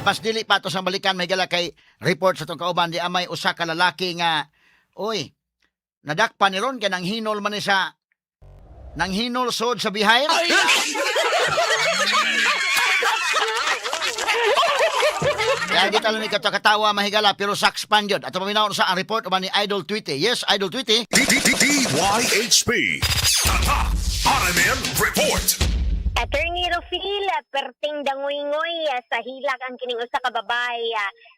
Apas dili pa ato sa balikan, may gala kay report sa tong kauban di amay usa ka lalaki nga, uy, nadakpan ni ron kay nang hinol man ni sa nang hinol sod sa bihayr. Kaya di talo ni katawa mahigala pero sakspan yun. Ato paminaw sa ang report uban ni Idol Tweety. Yes, Idol Tweety. DYHP. Tatak RMN Report. Attorney Rufil, perting dangoy-ngoy sa hilak ang kining usa ka babae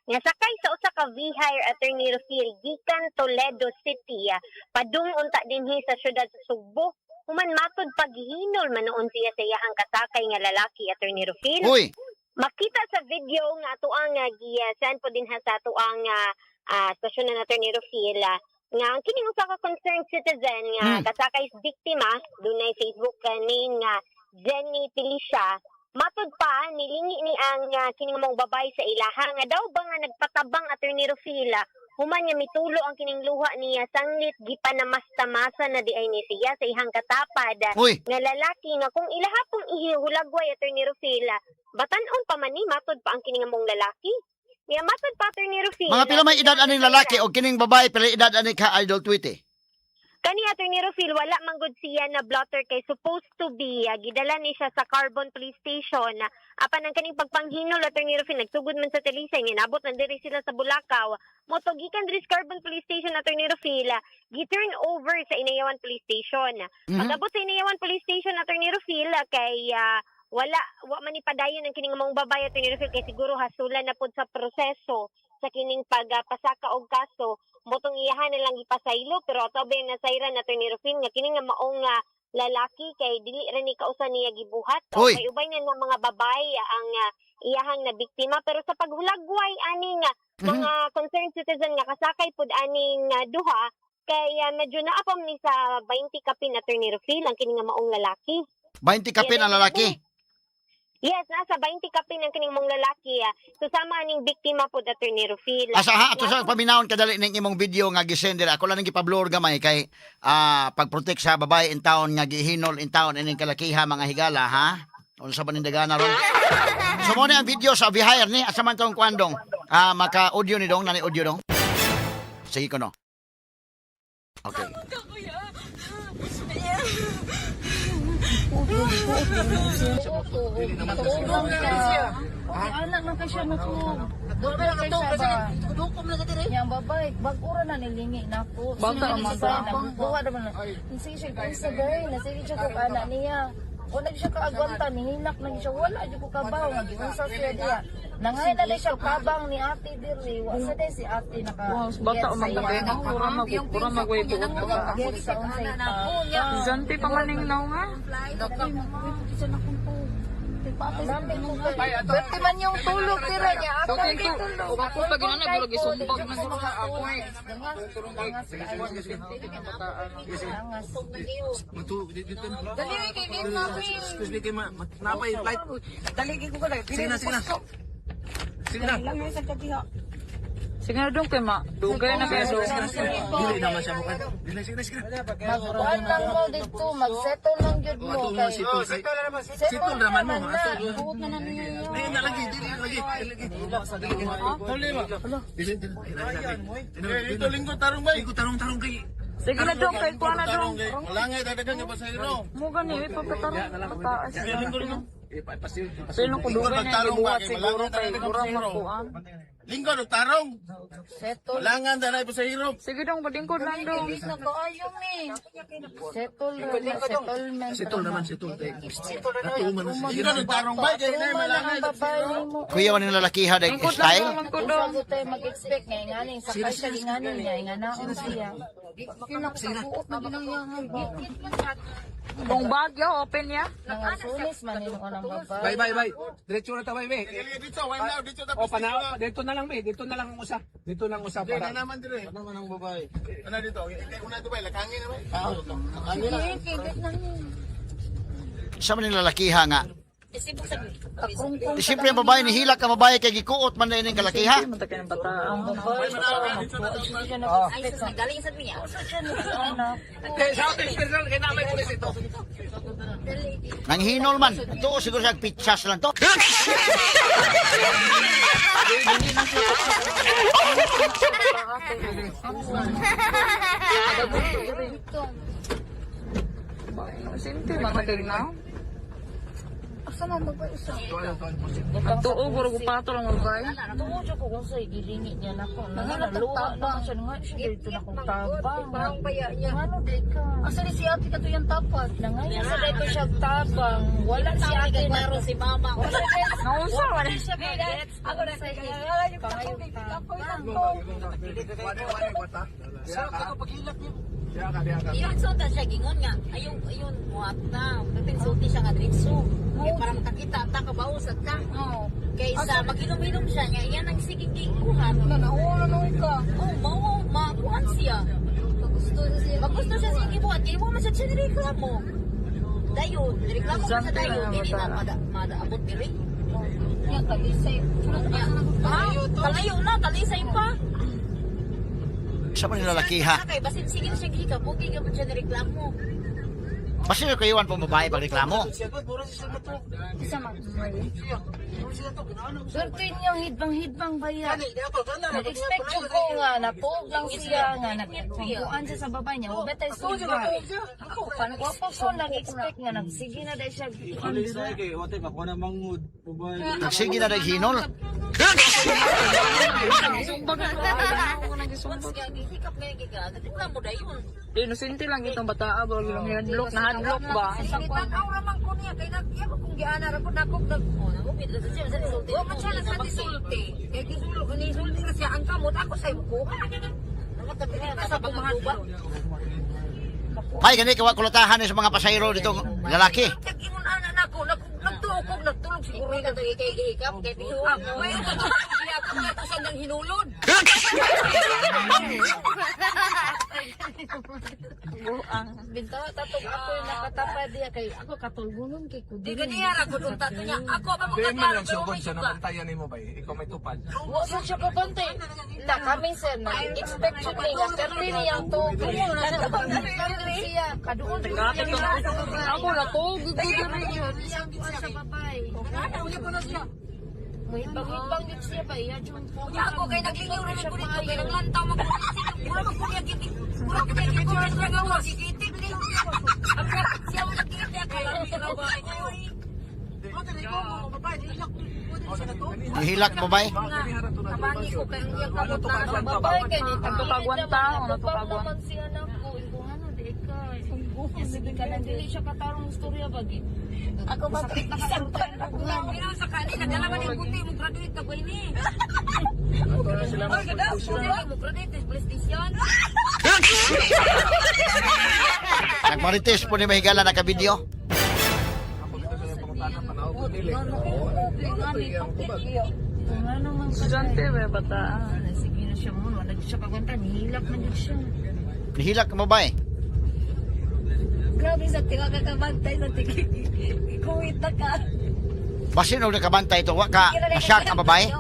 nga sakay sa usa ka V-Hire, Attorney Rufil, gikan Toledo City padung unta dinhi sa syudad sa Sugbo human matud paghinol manuon siya sa iyahang kasakay nga lalaki, Attorney Rufil. Uy, Makita sa video nga atuang gi-send po dinha sa atuang stasyon na, Attorney Rufil, nga ang kining usa ka concerned citizen nga kasakay sa biktima, dunay Facebook name nga Jenny Felicia. Matud pa nilingi ni ang kining mong babae sa ilaha nga daw ba nga nagpatabang, Attorney Rufil, human nga mitulo ang kining luha niya sanglit gipanamastamasa na di ay ni siya sa ihang katapad uy, nga lalaki nga kung ilaha pong ihulagway, Attorney Rufil, batan-on pa man ni matud pa ang kining mong lalaki. Nga matud pa, Attorney Rufil. Mga pila may edad aning lalaki o kining babae pila edad ani ka, Idol Tweety? Kani, Attorney Rufil, wala manggod siya na blotter kay supposed to be gidala ni siya sa Carbon Police Station. Apan ang kaning pagpanghinol, Attorney Rufil, nagsugod man sa Talisay, ninabot na diri sila sa Bulacau. Moto gikan diri sa Carbon Police Station, Attorney Rufil, gi-turn over sa Inayawan Police Station. Pag-abot sa Inayawan Police Station, Attorney Rufil, kay wala wa man ipadayon ang kining mong babae, Attorney Rufil, kay siguro hasulan na pud sa proseso sa kining pagpasaka og kaso, motong iyahan na lang ipasaylo. Pero ato ba nasayran, Attorney Rufil, nga kini nga maong lalaki kay dili ra ni kausa niya gibuhat. O Uy. kay ubay na ng mga babae ang iyahang na biktima, pero sa paghulagway aning mga concerned citizen nga kasakay pud aning duha kay medyo naapam ni sa 20 kapin, Attorney Rufil, ang kini nga maong lalaki. 20 kapin ang lalaki. Yes, nasa 20 kapin ang kining mong lalaki. So sama aning biktima pod, Attorney Rufil. Asa ha ato sa paminawon kadali ning imong video nga gisend dira. Ako lang ning gipa-blur gamay kay pag-protect sa babae in town nga gihinol in town ining kalakiha, mga higala, ha. Unsa ba ning dagana ron? So mo ni ang video sa Bihayar ni asa man tong kwandong. Maka audio ni dong nani audio dong. Sige ko no. Okay. Anak lang kay siya nako. Kay siya ba? Yang babay, bag-ura na nilingi nako. Bata man sa buha naman. Sige siya sa gay, na sige siya kog anak niya. Wala siya kaagwanta, nihilak na siya. Wala jud ko kabaw, nga giunsa siya diya. Nangay na lang siya kabang ni ate diri. Wa sa day si ate naka. Bata o magtabi, pura mag pura magway buot pa. Get sa unsay pa. Zanti pa maning naw nga. Pwede man yung tulog tira niya. Ako Okay ko. Ako pag ginana pero gisumbag na sa ako eh. Excuse me, kay ma, napay flight. Dali ko ka Sige na, sige na. Sige na. Sige na dong kay ma. Dugay na kayo dong. Dili naman siya mukan. Dili, sige na, sige na. Magkuan lang mo dito, mag-settle lang gyud mo Ato mo kay sitol. Sitol raman mo. na. Buot na na niya. Ayun na lagi, dili lagi. Dili lagi. Dili dili. Dito linggo tarong bay. Linggo tarong tarong kay. Sige na dong kay kuha na dong. Wala nga dadagan nga pasahero. Mo gani may pagkatarong pataas. Linggo linggo. Pero kung dugay na gibuhat siguro kay mura magkuan. Linggo do tarong. Settle. Wala nga danay pasahero. Sige dong palingkod lang dong. Na kaayo mi. Settle ra na, settlement. Sitol naman sitol. Sitol naman. Linggo do tarong bay kay Tuma wala lang ang nga. babae mo. Kuya man ning lalakiha day Lingkod lang style. dong, lingkod dong. Usa tayo mag-expect nga ingani sakay siya ingani niya inganaon siya. Kung bagyo open ya. Nangasunis man nimo ng babae. Bye bye bye. Diretso na ta bay bay. Dito, wala na dito O pana dito na lang bay, dito na lang ang usa. Dito lang usa Para para. naman dire. Ano man ang babae? Ano dito? Kay una to bay, lakangin na bay. Lakangin na. Sa man ning lalakiha nga. Di siyempre ang babae ni hilak ang babae kay gikuot man na ining kalakiha. Munta kay ng bata. Ang babae siya nag-expect sa Galing sa niya. Kay sa atin personal kay na may pulis ito. Nang hinol man. Ito siguro siya pitsas lang to. Dito. Sinti makatignaw. Asa man magpa-isa? Tuo guro ko pato lang magay. Tuo siya ko kung sa'y gilingi niya nako. Nangaluha naman siya nga siya dito na kong tabang. Parang baya niya. Ano di ka? Asa ni si ate ka to yung tapat? Nangayon sa dito siya tabang. Wala si ate na si mama. Wala Nausa wala. siya ka-gets. Ako na sa Pangayong tabang. Iyon sultan siya gingon nga. Ayun ayun muat na. Pipinsulti siya nga diretso. Kay para makakita ta kabausad ka. Oo. Kaysa maginom-inom siya niya, iyan ang sige gikuhan. Na nauna na ka. Oh, mao makuhan siya. Magusto siya sa gibuhat kay mo man siya siya nireklamo. Dayon, nireklamo man siya dayon dili na mada madaabot diri. Nga talisay. Ha? Kalayo na, talisay pa. Sa man lalaki ha. Kay basin sige na siya gihikap, okay ka man siya nireklamo. Basta yung kayuan po babae pagreklamo. Isa man. Swerte niyang hidbang-hidbang baya. Nag-expect jud ko nga natuog lang siya nga nagkuan siya sa baba niya. Wa tay suga. Wa pa ko nag-expect nga nagsige na dahil siya. Nagsige na naghinol. Once nga gihikap nga giga, nagreklamo dayon. Inosente lang itong bata bro lang hadlock na hadlock ba. Tanaw raman ko niya kay nag iya ko kung giana ra ko nakog nag Oh, nagupit lang siya sa sulti. wa man siya na sa disulti. Kay gisulo ni sulti ra siya ang kamot ako sa ko. Sa pagkuba. Ay, gani kawa kulatahan ni sa mga pasahero dito lalaki. Kag ingon ana nako nagtuo ko nagtulog siguro Siguro na to kay gihikap kay tiho. Ah, may siya ako nga to sa nang hinulod. Bintaw tatog ako yung nakatapad diya kay ako katulgunon kay ko Di ganiya ra gud unta to niya. Ako pa Di man lang pero sugod may siya suga. nabantayan nimo bay. Ikaw may tupad. Wa sa siya kabantay. La kami sir na expect jud ni nga perti niyang tuog. Siya kaduol jud niya. Ako na to gud diri. Sa babay. Muhibang-hibang yun siya ba? Iya, jud po. Nya ako kay naglingaw ra ko dito kay naglantaw man ko. Mura man ko niya gitik. Mura ko niya gitik ra gawa gitik ni. Ang siya wala gitik ako. Nihilak babae. Kabangi ko kay ang iyang kamot na Ang babae kay ni Nagtupagwan tao, natupagwan. naman siya nako. Inguhan na di ka. Sige ka lang dili siya katarong istorya bagi. Ako ba Isang Pero sa kanila, nagalaman yung puti mo graduate na ko ini. Oy, gadaw, puti mo graduate sa police station. Nagmarites po ni mahigala nakabidyo. Ano man ka. Estudyante ba bata. Sige na siya mo. Wala siya kagwanta. Nihilak na jud siya. Nihilak ang babae. Grabe sa tiwa kakabantay sa tigil. Kuwit na ka. Basin og nakabantay ito, wa ka na-shock ang babae.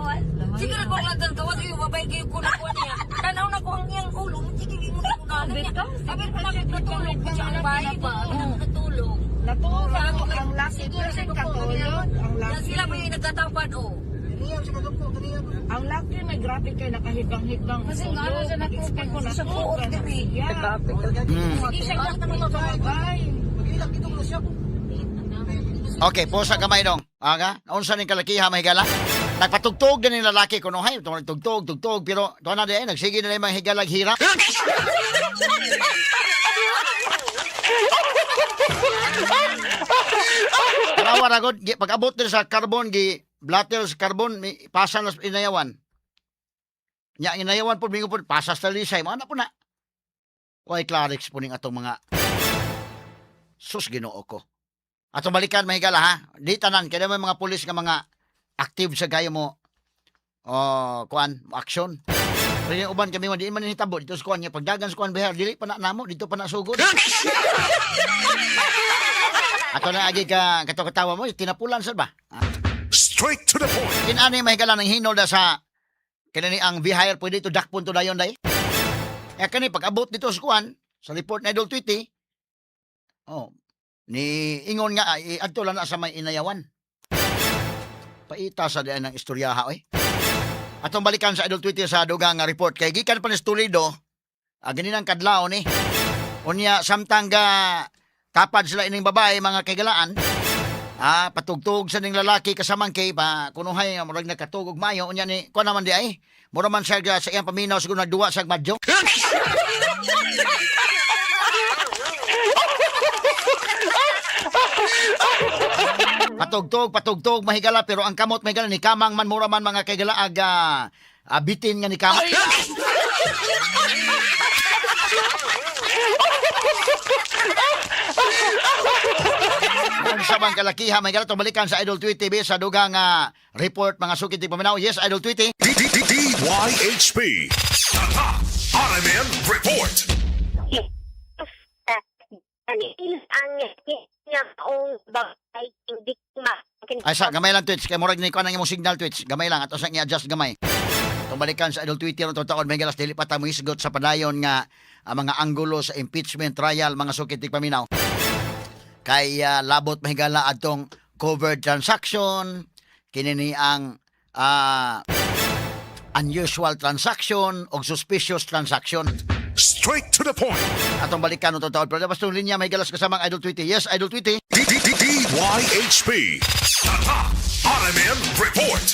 Siguro ko lang tan gawas kayo babay kayo ko na ko niya. Tanaw na ko ang iyang ulo, sige mo na ko na niya. Sabi ko na natulog ko siya ang bahay ba. Natulog. Natulog ako ang laki person katulog. Ang Yan laki. sila may nagkatapad oh. Ang laki may grabe kay nakahibang-hibang. Kasi nga ano siya nag-expect ko na suot diri. Hindi siya nakatulog sa babae. Okay, posa kamay dong. Aga, unsa ning kalakiha mahigala? Nagpatugtog din ni lalaki kuno hay, tugtog, tugtog pero tuwa na di ay nagsige na mga higala hirap. Tanawa ra gud, pag abot din sa carbon gi blatter sa carbon mi pasa na sa inayawan. Nya inayawan po mingo po pasa sa lisay, mga na po na. Way Clarix po ning atong mga sus Ginoo ko. Atong balikan mahigala ha. Di tanan kay may mga pulis nga mga active sa gayo mo oh kuan action. Pero yung uban kami man di man hitabo dito sa kuan nga pagdagan sa kuan behar dili pa na namo dito pa na sugod. Ato na agi ka katawa mo tinapulan sad ba? Ah. Straight to the point. Kinani mahigala ng hinol na sa kinani ang V-hire pwede to dakpon to dayon day. Eh kani pag abot dito sa kuan sa report na Idol Tweety. Oh, ni ingon nga ay adto lang na sa may inayawan. Paita sa diyan ng istoryaha oy. Atong balikan sa Idol Tweety sa dugang nga report kay gikan pa ni sa Toledo. Ganinang kadlaw ni. Unya samtang ga tapad sila ining babae mga kaigalaan. Patugtog sa ning lalaki kasamang kay pa kunuhay nga murag nakatugog maayo unya ni kuan naman di ay. Mura man siya sa iyang paminaw siguro nagduwa sa madyo. Patugtog, patugtog, mahigala, pero ang kamot mahigala, ni kamang man mura man mga kaigala, aga, bitin nga ni kamang. Kung sa bang kalakiha, mahigala, tumalikan sa Idol Tweet TV sa dugang report mga sukit di paminaw. Yes, Idol Tweet TV. D D D D Y H P. Tatak RMN Report. Ang nga maong babae ang biktima. Ay sa gamay lang Twitch kay murag ni kuan ang imong signal Twitch. Gamay lang ato sa i-adjust gamay. Tumalikan sa Idol Twitter ang taon may galas dili pa ta mohisgot sa padayon nga ang mga anggulo sa impeachment trial mga sukit di paminaw. Kay labot mahigala adtong covered transaction kini ni ang unusual transaction o suspicious transaction. Straight to the point. Atong balikan ang taon pero basta linya may galas kasamang Idol Twitter. Yes, Idol Twitter. D D D D Y H P. Tatak RMN Report.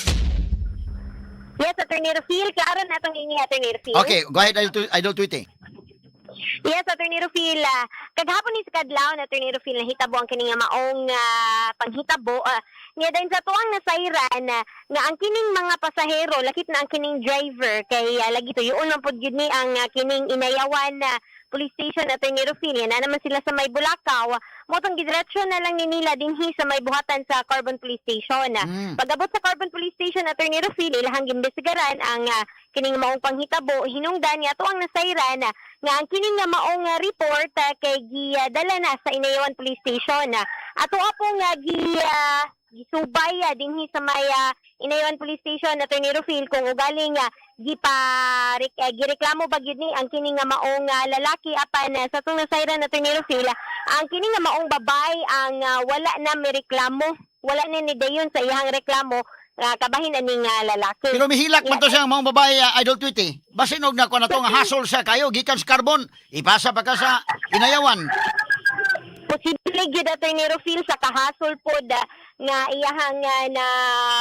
Yes, Attorney Rufil. Klaro na itong linya, Attorney Rufil. Okay, go ahead Idol Twitter. Yes, Attorney Rufil. Kagahapon ni sa kadlawon, Attorney Rufil, nahitabo ang kining maong panghitabo. Nga dahil sa tuang nasayran nga ang kining mga pasahero, lakip na ang kining driver, kay lagi tuyoon man pod gyud ni ang kining inayawan na police station, Attorney Rufil. Yan na naman sila sa may Bulacau. Motong gidiretso na lang ni nila dinhi sa may buhatan sa Carbon Police Station. Pag-abot sa Carbon Police Station, Attorney Rufil, ilahang gimbestigaran ang kining maong panghitabo. Hinungdan niya ang nasayran nga ang kining nga maong report kay gidala na sa Inayawan Police Station. Ato apong gisubay dinhi sa may Inayawan Police Station, Attorney Rufil, kung ugaling gipa gireklamo ba gyud ni ang kini nga maong lalaki apan sa tong nasayran, Attorney Rufil, ang kini nga maong babae ang wala na mireklamo, wala na ni dayon sa iyang reklamo kabahin ani nga lalaki. Pero mihilak man to siya ang mga babae, Idol Tweety. Basin og na ko na to nga hasol siya kayo gikan sa carbon, ipasa pa ka sa inayawan. Posible gyud, Attorney Rufil, sa kahasol pod nga iyahang na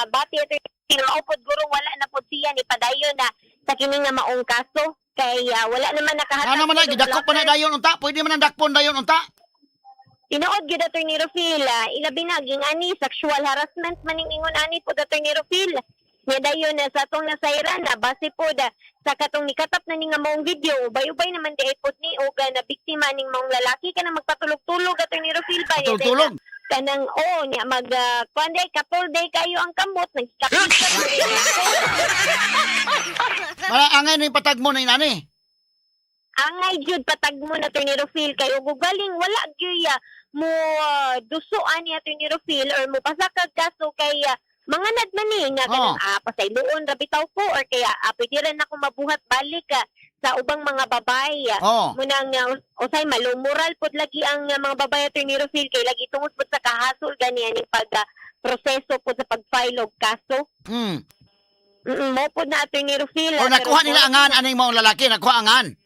bati, Attorney Rufil, mao pod guro wala na pod siya ni padayon na sa kini nga maong kaso kay wala naman nakahatag Ano man na og gidakop pa na blotter. dayon unta, pwede man ang dakpon dayon unta. Tinuod gyud, Attorney Rufil, ilabi na ging ani sexual harassment maning ingon ani pod, Attorney Rufil. Nya dayon na sa atong nasayran na base pod sa katong nikatap na ni nga maong video, ubay-ubay naman di ay pod ni og na biktima ning maong lalaki kanang magpatulog-tulog, Attorney Rufil ba. Nya dayon Tulog-tulog. Kanang oh nya mag kuan day kapol day kayo ang kamot nagkapit. Mara angay ni patag mo na inani. Angay jud patag mo na, Attorney Rufil, kay ug galing wala gyud mo duso ani, Attorney Rufil, or mo pasakag kaso kay mga nadman ni nga kanang pasayloon ra bitaw ko or kaya pwede ra nako mabuhat balik sa ubang mga babae. Munang usay malumural pod lagi ang mga babae, Attorney Rufil, kay lagi tungod pod sa kahasol gani aning pag proseso pod sa pag-file og kaso. Mo pod na, Attorney Rufil. Or nakuha Pero nila angan aning maong lalaki, nakuha angan.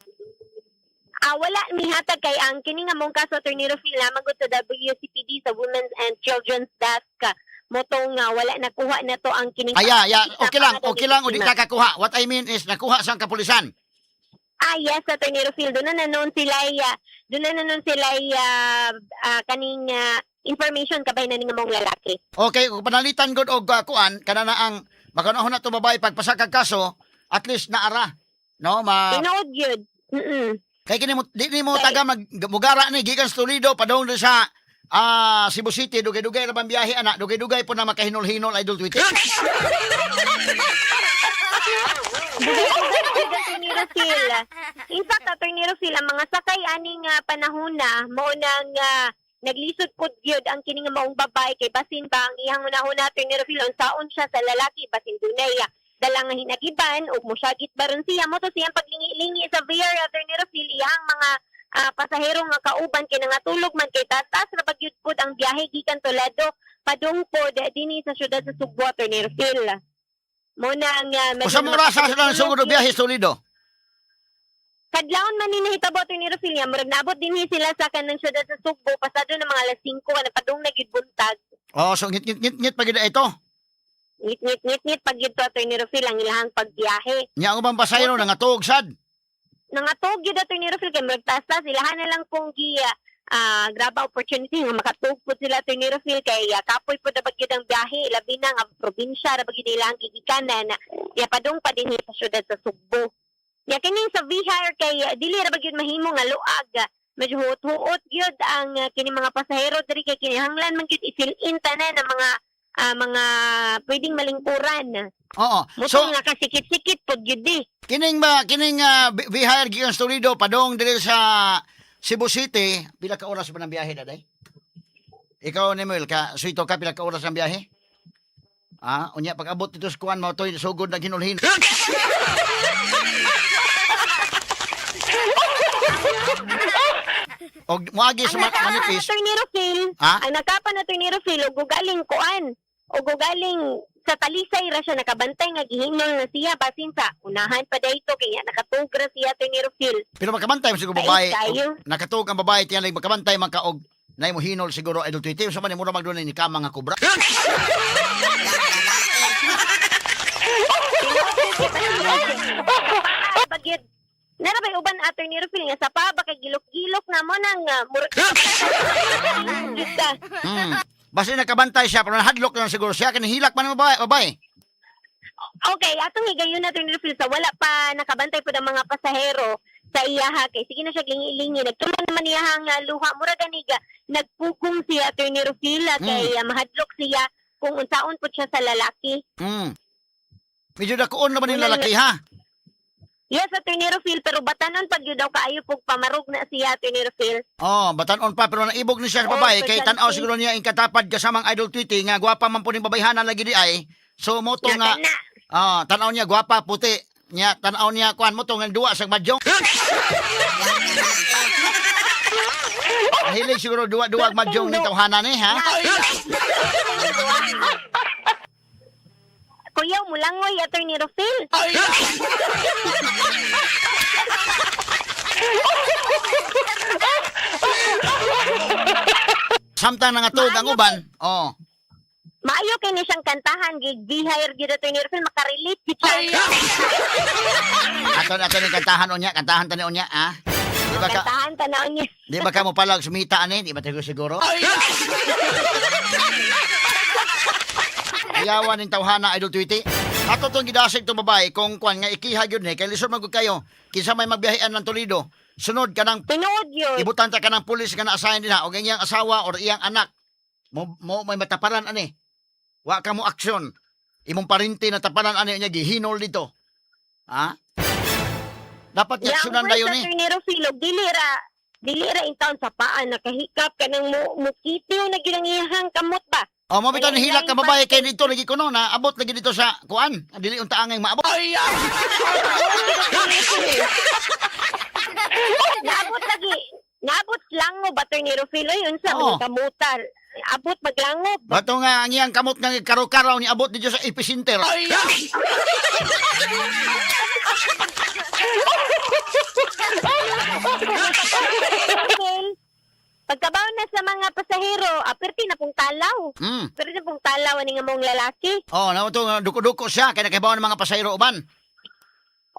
Wala mihatag kay ang kini nga mong kaso, Attorney Rufil, lamang gud sa WCPD, sa Women's and Children's Desk. Motong nga wala nakuha na to ang kining Aya, ya, okay lang, Sa okay lang o di biktima. ka kakuha. What I mean is nakuha sa kapulisan. Yes, Attorney Rufil, doon na nanon sila kaning information kabay na ning mong lalaki. Okay, kung panalitan gud og kuan kana na ang makanahon na to babae pagpasakag kaso, at least naara. No, ma Tinuod yun. Kay kini mo di nimo taga mag mugara ni gikan sa Toledo padung diri sa Cebu City, dugay-dugay ra bang biyahe ana, dugay-dugay po na makahinol-hinol, Idol Twitter. Dugay-dugay Attorney Rufil. In fact, Attorney Rufil, ang mga sakay aning panahon na mao nang naglisod pod gyud ang kini nga maong babae kay basin ba ang iyang hunahuna, Attorney Rufil, unsaon siya sa lalaki, basin dunay dala nga hinagiban ug mosyagit baron siya mo to siyang paglingi-lingi sa VR, Attorney Rufil, iyang mga pasahero nga kauban kay nangatulog man kay taas ra ba gyud pod ang biyahe gikan Toledo padung pod dinhi sa syudad sa Sugbo, Attorney Rufil. Mo na ang Usa mo rasa sila ng sugod og biyahe sa Toledo. Kadlawon man ni nahitabo, Atty. Rofil, nga murag naabot dinhi sila sa kanang syudad sa Sugbo pasado ng mga alas 5 kana padung na gyud buntag. Oh, so ngit ngit ngit ngit pa gid ito. Ngit ngit ngit ngit pag gyud to, Atty. Rofil, ang ilahang pagbiyahe. Nya ang ubang pasahero nangatog sad. Nangatog gyud, Atty. Rofil, kay murag taas-taas ilahan na lang kung gi graba opportunity nga makatug pud sila, Atty. Rofil, kay kapoy pud na ba gyud ang biyahe, labi na nga probinsya ra ba gyud ilang gigikanan ya padung pa dinhi sa syudad sa Sugbo. Ya kining sa V-Hire kay dili ra ba gyud mahimo nga luag. Medyo huot-huot gyud ang kini mga pasahero diri kay kinahanglan man gyud i-fill in tanan ang mga mga pwedeng malingkuran. Oo. So Mutong nakasikit-sikit pud gyud di. kining ba kining V-Hire gikan sa Toledo padong diri sa Cebu City, pila ka oras ba ng biyahe daday? Ikaw Nemuel, ka suito ka pila ka oras ang biyahe? Ah, unya pag abot dito sa kuan mao toy sugod na hinulhin. Og moagi sa Ang nakapa manipis. Attorney Rofil, Ha? ang nakapa na Attorney Rofil, og galing kuan, og galing sa Talisay ra siya nakabantay nga gihinol na siya basin sa unahan pa dayto kaya nakatug ra siya, Attorney Rofil. Pero makabantay man siguro babae. Ay, kayo. Og nakatuog ang babae tiyan makabantay man ka og nay mo hinol siguro idol Tweety. Sa man mura magdunay ni kama nga kobra. Bagyod. Nara bay uban, Attorney Rofil, nga sa pa ba kay gilok-gilok na mo nang murag Gyud ka. Basta nakabantay siya pero nahadlok lang siguro siya kani hilak man ang babae. Babae. Okay, atong higayon na Attorney Rofil sa wala pa nakabantay pud ang mga pasahero sa iyaha kay sige na siya lingi-lingi nagtuman naman niya ang luha mura ganiga nagpugong siya, Attorney Rofil, kay mahadlok siya kung unsaon pud siya sa lalaki. Medyo dakuon naman yung lalaki ha. Yes, Attorney Rofil, pero batanon pag yun daw kaayo pug pamarog na siya, Attorney Rofil. Oh, batanon pa pero naibog ni siya sa babae Oh, kay precisely. tan-aw siguro niya ing katapad kasamang Idol Tweety nga gwapa man po ning babayhanan lagi di ay. So mo to nga Nga kana. ah, tan-aw niya gwapa puti. Nya tan-aw niya kuan mo to nga duwa sa madyong. Hilig siguro duwa-duwa ang madyong ni tawhana ni ha. Kuya, mulangoy, Attorney Rofil. Samtang nangatog ang uban. Oh. Maayo kay ni siyang kantahan, gig hire gyud, Attorney Rofil, makarelate gyud siya. Ato ato ni kantahan unya, kantahan tani unya ha. Di ba ka Kantahan tanaw niya. di ba ka mo palag sumita ani? Di ba tayo siguro? Ayawan ning tawhana Idol Tweety. Ato tong gidasig tong babae kung kuan nga ikiha gyud ni kay lisod man gud kayo kinsa may magbiyahean ng Toledo. Sunod kanang Tinuod yun. ibutan ta kanang pulis nga na-assign dinha og ang iyang asawa or iyang anak. Mo may mataparan ani. Wa ka mo aksyon. Imong parinti na taparan ani niya gihinol dito. Ha? Dapat Ya, aksyonan ang dayon first ni. Attorney Rofil, og dili ra in town sa paan nakahikap kanang mo mukitiw na gyud ang iyahang kamot ba. O mo bitaw Kaya nihilak ka ilang babae kay dito lagi kuno na abot lagi dito sa kuan. Dili unta angay maabot. Naabot lagi. Naabot langob, Attorney Rofil, oy, unsa Oo. man kamutar. Abot maglangob. Bato nga ang iyang kamot nga karo-karaw ni abot dito sa epicenter. Rofil, pagkabaw na sa mga pasahero, aperti na pong talaw. Pero na pong talaw ani nga mong lalaki. Oh, na to nga duko-duko siya kay nakahibaw ng mga pasahero uban.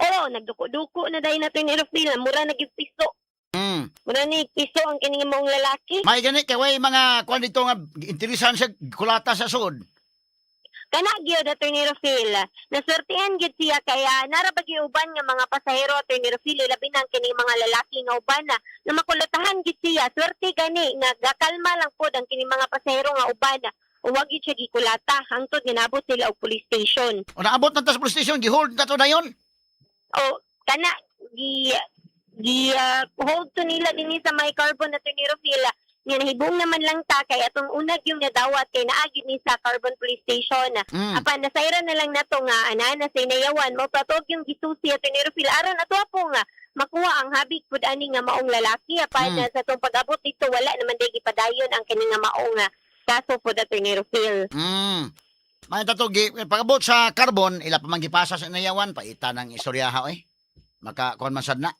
Oo, nagduko-duko na dahil na ni Rofil. Mura na gyud piso. Mura ni piso ang kini nga mong lalaki. May gani kay way mga kuan dito nga interesan siya kulata sa sud. Kana gyud, Attorney Rofil. Naswertihan gyud siya kaya nara ba gyud uban nga mga pasahero, Attorney Rofil, labi na ang kining mga lalaki nga uban na, na makulatahan gyud siya. Swerte gani nga gakalma lang pod ang kining mga pasahero nga uban na. Uwag gyud siya gikulata hangtod ginabot sila og police station. O naabot na ta sa police station, gihold na to dayon. O kana gi gi hold to nila dinhi sa may carbon, Attorney Rofil, nga nahibong naman lang ta kay atong unag yung nadawat kay naagi ni sa Carbon Police Station. Apan nasayran na lang nato nga ana na sa inayawan mo patog yung gisusi at ni Rufil aron ato po nga makuha ang habig pud ani nga maong lalaki apan sa tong pag-abot dito wala naman day gipadayon ang kini nga maong kaso pud, Attorney Rufil. May tato gi pag-abot sa carbon, ila pa man gipasa sa inayawan, paita ng istoryaha oy. Maka kuan man sad na.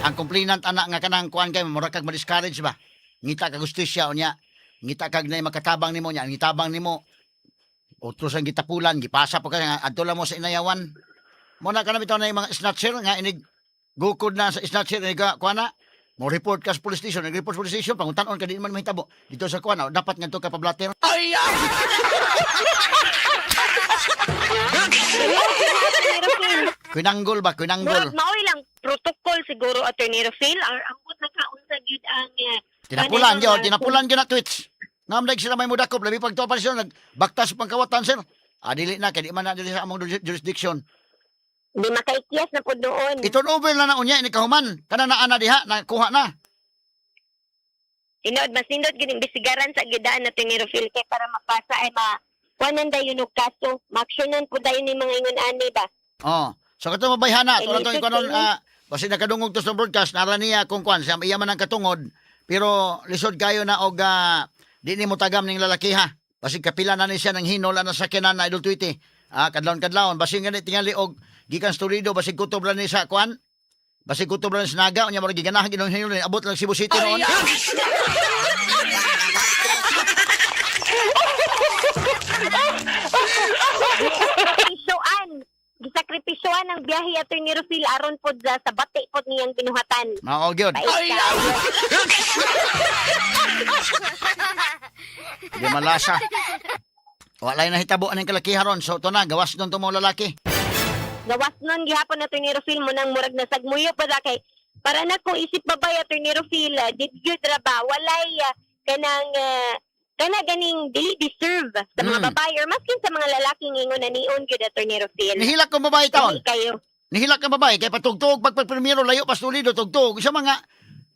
Ang complainant ana nga kanang kuan kay mura kag ma-discourage ba. Ngita kag hustisya unya. Ngita kag nay makatabang nimo nya, ngitabang nimo. Otro sang gitapulan, gipasa pa ka nga adto lang mo sa inayawan. Mo na kana bitaw na yung mga snatcher nga inig gukod na sa snatcher inig ka kuan na. Mo report ka sa police station, nag-report sa police station, pangutan-on ka di man mahitabo. Dito sa kuan, dapat ngadto ka pa-blatter. Attorney Rufil. Kuinanggol ba? Kuinanggol. Murag maoy lang protocol siguro, Attorney Rufil. Or ambot na kaunsa gyud ang Tinapulan kanang, gyud, tinapulan gyud na tweets. Ngam like sila may mudakop, labi pag tuwa pa sila nagbaktas pangkawatan sir. Ah, dili na kay di man na dili sa among jurisdiction. Di makaikyas na pud noon. I-turn over na na unya ini kahuman. Kana naa na diha, nakuha na. Tinood, mas nindot gyud imbestigaran sa gidaan na Attorney Rufil kay para mapasa ay ma kuanan dayon og kaso. Maaksyonan pud dayon ni mga ingon ani ba. Oh. So kato mabayhana, Ay, to lang lisod ikanon kayo. basi nakadungog to sa broadcast nara niya kung kuan siya iya man ang katungod, pero lisod kayo na og di nimo tagam ning lalaki ha. Basi kapila na ni siya ng hinol na sakyanan na idol Tweety. Ah, kadlawon-kadlawon basi ngani tingali og gikan sa Toledo basi kutob ra ni sa kuan. Basi kutob ra ni sa Naga unya murag giganahan ginong hinol ni abot lang Cebu City noon. Gisakripisyoan. Gisakripisyoan ang biyahe, Attorney Rufil, aron pod sa bati pod niyang binuhatan. Mao gyud. Pait kaayo. Di malasa. Walay nahitabo aning kalakiha ron. So to na gawas nun to mo lalaki. Gawas nun gihapon, Attorney Rufil, mo nang murag nasagmuyo pa da kay para na ko isip babay, Attorney Rufil, did you ra ba walay kanang kana ganing dili deserve sa mga babae or maskin sa mga lalaki ngingon na nion gyud, Attorney Rufil. Nihilak kong babae taon. Dili kayo. Nihilak ang babae kay patugtog pag pagprimero layo pa sa Toledo tugtog. Isa mga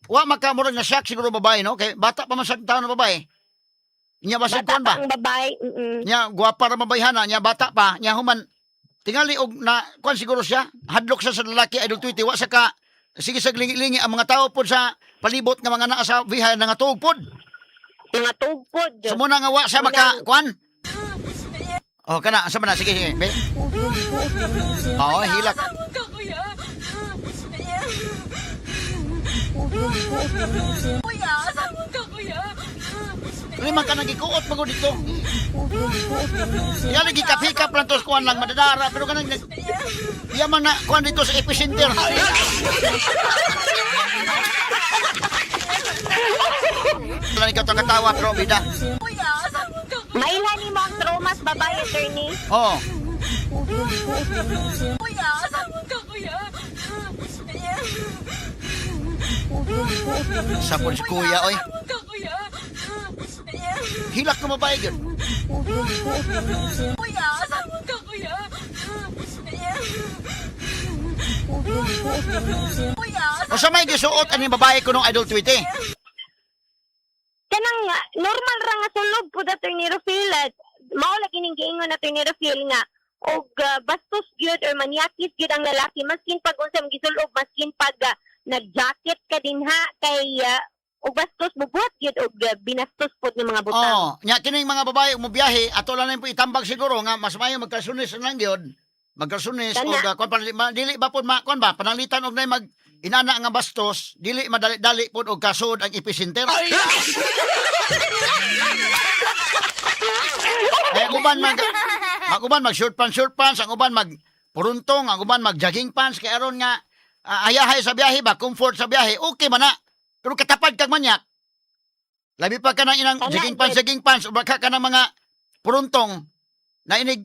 wa makamurag na shock siguro babae no kay bata pa man sa taon ng babae. Nya basig Bata kuan ba? pa ang babae. Nya gwapa ra mabayhana, nya bata pa, nya human tingali og na kuan siguro siya, hadlok siya sa lalaki idol Tweety wa sa ka sige sa lingi-lingi ang mga tao pod sa palibot nga mga naa sa bihay nga tuog pod. Mga tugpod. So muna nga wa siya maka kuan. Oh kana asa man na sige sige. Be. Oo, hilak. Ka, kuya. Kuya, asawa ka, kuya. Lima ka nagikuot magud dito. Yan lagi hikap lang tos kuan lang madadara pero kanang iya man na kuan dito sa epicenter. Wala ni ka katawa pero bida. Kuya, asawa ka, Mailhan nimo ang traumas babae, Attorney. Oh, kuya. Asawa ka, kuya. sapon si kuya oy. Asawa ka, kuya. Hilak ka babae gyud. Kuya, asawa ka, kuya. Kuya, Usa may gisuot ani babae ko nung idol tweet eh. Kanang normal ra nga sulob pud, Attorney Rufil, at mao lagi ning giingon, Attorney Rufil, nga og bastos gyud or manyakis gyud ang lalaki maskin pag unsa imong gisulob, maskin pag nag-jacket ka dinha kay og bastos bubuhat gyud og binastos pud ng mga butang. Oh, nya kining mga babae mo biyahe ato lang nang itambag siguro nga mas maayo magkalsunis na lang gyud. Magkalsunis Kana. og kuan pa dili ba pod ma kuan ba pananglitan og nay mag inana nga bastos, dili madali-dali pod og kasud ang epicenter. Eh, ang uban mag ang uban mag short pants, ang uban mag puruntong, ang uban mag jogging pants kay aron nga ayahay sa biyahe ba, comfort sa biyahe, okay man na. Pero katapad kag manyak. Labi pa ka ng inang Kana, jogging pants, Jed. jogging pants, o baka ka ng mga puruntong na inig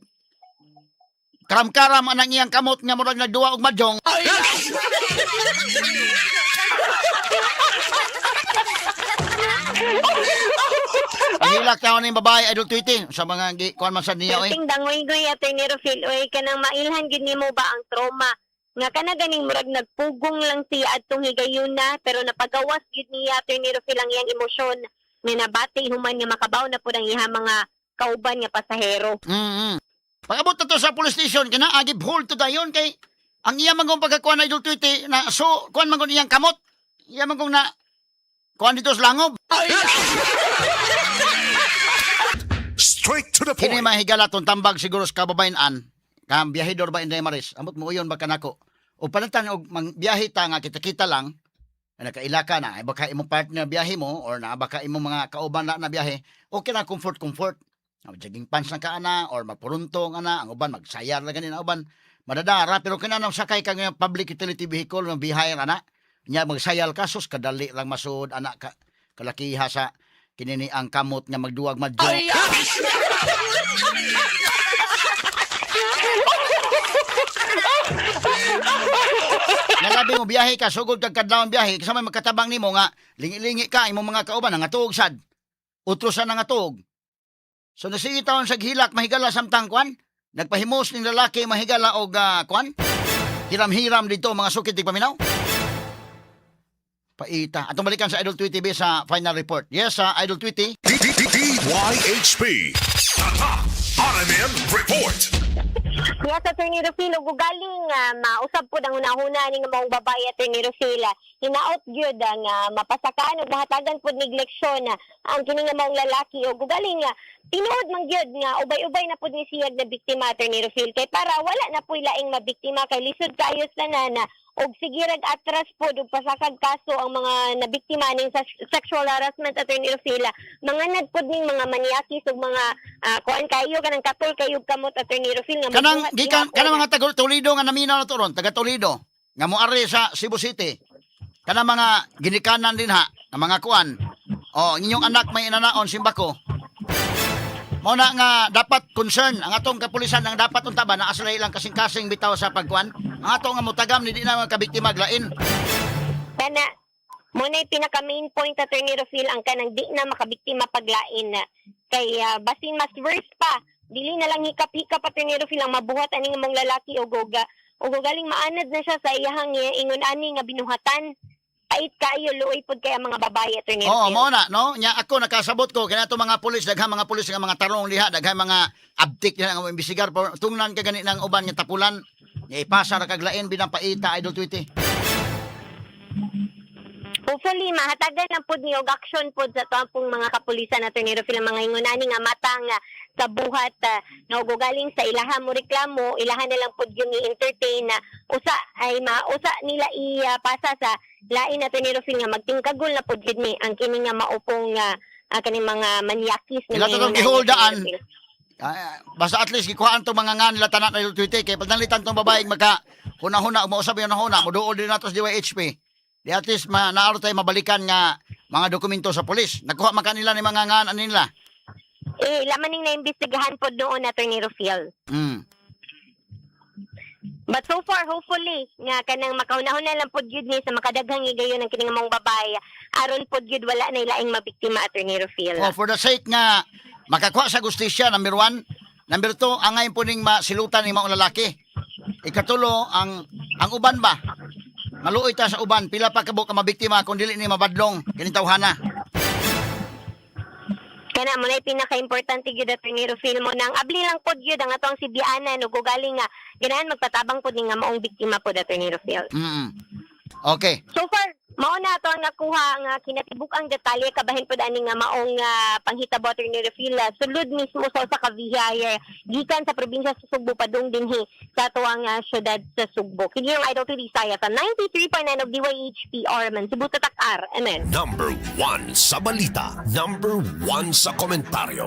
karam-karam anang iyang kamot nga murag nagduwa og mahjong. Ang hilak taon ni babae idol Tweety sa mga gi kuan man sad niya oy. Perting dangoy-goy, Attorney Rufil, oy, kanang mailhan gyud nimo ba ang trauma nga kana ganing murag nagpugong lang siya adtong higayuna pero napagawas gyud niya, Attorney Rufil, ang iyang emosyon nga nabati human nga makabaw na pud ang iyang mga kauban nga pasahero. Pag-abot na to sa police station, kina agib hold to dayon kay ang iya man kong pagkakuan na idol Tweety na so kuan man kong iyang kamot. Iya man kong na kuan dito sa langob. Straight to the Kini point. mahigala tong tambag siguro sa kababayan-an. Kam biyahidor ba Inday Maris? Amot mo uyon ba kanako? O panantan og mangbiyahe ta nga kita-kita lang. Nakaila ka na, ay baka imong partner biyahe mo or na baka imong mga kauban na biyahe, okay na comfort comfort. Jogging pants lang ka ana or magpuruntong ana, ang uban magsayar lang ganin ang uban. Madadara pero kinanang sakay ka nga public utility vehicle nga bihayar ana. Nya magsayal ka, sus, kadali lang masud ana ka kalakiha sa kinini ang kamot nga magduwag madyo. Nalabi mo biyahe ka, sugod kag kadlawon biyahe, kasama may magkatabang nimo nga lingi-lingi ka imong mga kauban nga tuog sad. Utro sa nga tuog. So nasige taon sa hilak mahigala samtang kwan, nagpahimos ning lalaki mahigala og kwan. Hiram-hiram dito mga sukit di paminaw. Paita. Atong balikan sa Idol Tweety TV sa final report. Yes, sa Idol Tweety. DYHP. Tatak RMN Report. Yes, Attorney Rufil, ug galing mausab pud ang hunahuna ni nga maong babae, Attorney Rufil. Hinaot gyud ang mapasakaan ug mahatagan pud nig leksyon ang kini nga maong lalaki ug galing tinuod man gyud nga ubay-ubay na pud ni siyag na biktima, Attorney Rufil, kay para wala na puy laing mabiktima kay lisod kaayo sa tanan og sige rag atras pod og pasakag kaso ang mga nabiktima ning sexual harassment, Attorney Rufil. Mga nagpud ning mga maniakis ug mga kuan kayo kanang katol kayo kamot, Attorney Rufil, nga Kanang magbuhat gikan gihapon. kanang mga taga Toledo nga naminaw na to ron, taga Toledo nga moari sa Cebu City. Kanang mga ginikanan din ha, nga mga kuan. Oh, inyong anak may inanaon simbako. Mao na nga dapat concern ang atong kapulisan ang dapat unta ba naa sila ilang kasing-kasing bitaw sa pagkuan. Ang ato nga mutagam ni di na mga kabiktima lain. Kana mo na pinaka main point, Attorney Rufil, ang kanang di na makabiktima paglain na kay basin mas worse pa dili na lang hikap-hikap, Attorney Rufil, ang mabuhat ani nga mong lalaki og og galing maanad na siya sa iyahang ingon ani nga binuhatan. Pait kaayo, luoy pud kay ang mga babae, Attorney Oo, Rufil. mao na, no? Nya ako nakasabot ko kaya ato mga pulis, daghang mga pulis nga mga tarong diha, daghang mga abtik diha nga imbestigar pero tungnan ka gani ng uban nga tapulan. Nya ipasa ra kag lain bilang paita, Idol Tweety. Hopefully mahatagan lang pud ni og action pud sa tuang pong mga kapulisan, Attorney Rufil, ang mga ingon ani nga matang sa buhat nga og galing sa ilaha mo reklamo, ilaha na lang pud yung i-entertain na usa ay mausa nila ipasa sa lain, Attorney Rufil, nga magtingkagol na pud gyud ni ang kini nga maupong kaning mga manyakis nga Ila to mga tong ingon ani, giholdaan. Attorney Rufil. Basta at least gikuhaan tong mga nga nila tanan na Idol Tweety kay pananglitan tong babaeng maka huna-huna mausab yung huna moduol din nato sa DYHP. Di at least ma naaro tayo mabalikan nga mga dokumento sa pulis. Nakuha man kanila ni mga nga nila. Eh, laman ning naimbestigahan pod noon, Attorney Rufil. But so far, hopefully, nga kanang makaunahon na lang pod gyud ni sa makadaghang higayon ang kining mong babae. Aron pod gyud wala na ilaing mabiktima, Attorney Rufil. Oh, for the sake nga makakuha sa gustisya, number one. Number two, angay po ning masilutan ni maong lalaki. Ikatulo, ang uban ba? Maluoy ta sa uban, pila pa kabuk ka mabiktima kung dili ni mabadlong kining tawhana. Kana mo na pinaka-importante gyud, Attorney Rufil, mo nang abli lang pod gyud ang atong Sibianan ug galing nga ganahan magpatabang pod ni nga maong biktima pod, Attorney Rufil. Okay. So far, mao na ato ang nakuha nga kinatibuk ang detalye kabahin pod ani nga maong panghitabo, Attorney Rufil, sulod mismo sa usa ka VHIR gikan sa probinsya sa Sugbo padung dinhi sa atuang syudad sa Sugbo. Kini ang Idol TV Saya sa 93.9 of DYHPR man Cebu Tatak R. Amen. Number 1 sa balita. Number 1 sa komentaryo.